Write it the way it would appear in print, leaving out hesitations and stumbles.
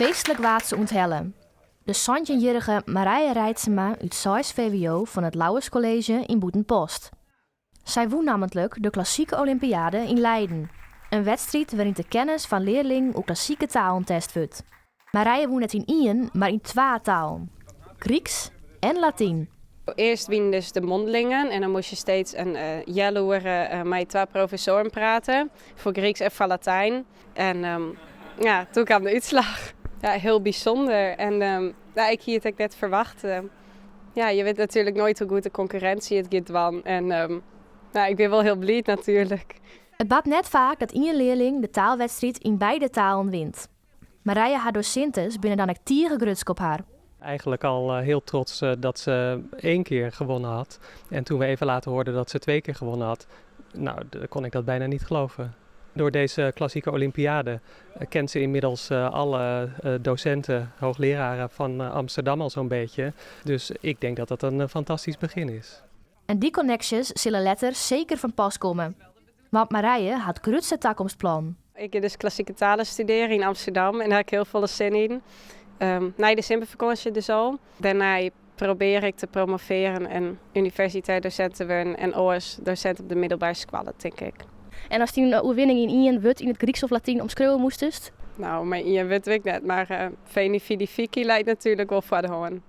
Feestlik waard se ûnthelle. De santjinjierrige Marije Reitsema út seis VWO fan it Lauwers College yn Bûtenpost. Sy wûn nammentlik de Klassike Olympiade yn Leiden, in wedstriid wêryn't de kennis fan learlingen oer klassike talen test wurdt. Marije wûn net yn ien, mar yn twa talen, Gryksk en Latyn. Earst wienen dus de mondelingen en dan moast je steeds in healoere mei twa professoaren prate, foar Gryksk en foar Latyn. En ja, toen kaam de útslach. Ja, hiel bysûnder. En ja, ik hie it ek net ferwachte. Ja, je wit natuerlik noait hoe goed de konkurrinsje it giet dwaan. En ja, ik bin wol hiel bliid natuerlik. It bart net faak dat ien learling de taalwedstriid yn beide talen wint. Marije har dosintes binne dan ek tige grutsk op har. Eigenlijk al heel trots dat ze één keer gewonnen had. En toen we even later hoorden dat ze twee keer gewonnen had, nou, kon ik dat bijna niet geloven. Door deze klassieke olympiade kent ze inmiddels alle docenten, hoogleraren van Amsterdam al zo'n beetje. Dus ik denk dat dat een fantastisch begin is. En dy konneksjes sille letter seker fan pas komme. Want Marije hat grutste takomstplannen. Ik gean dus klassike talen studearjen yn Amsterdam en dêr ha ik hiel folle sin yn. Nei de simmerfakânsje dus al. Dêrnei probearje ik te promovearjen en universitêr dosint te wurden en oars dosint op de middelbere skoalle, tink ik. En ast dyn oerwinning yn ien wurd yn it Gryksk of Latyn omskriuwe moastest? No, mei ien wurd wit ik net, mar Veni Vidi Vici leit natuerlik wol foar de hân.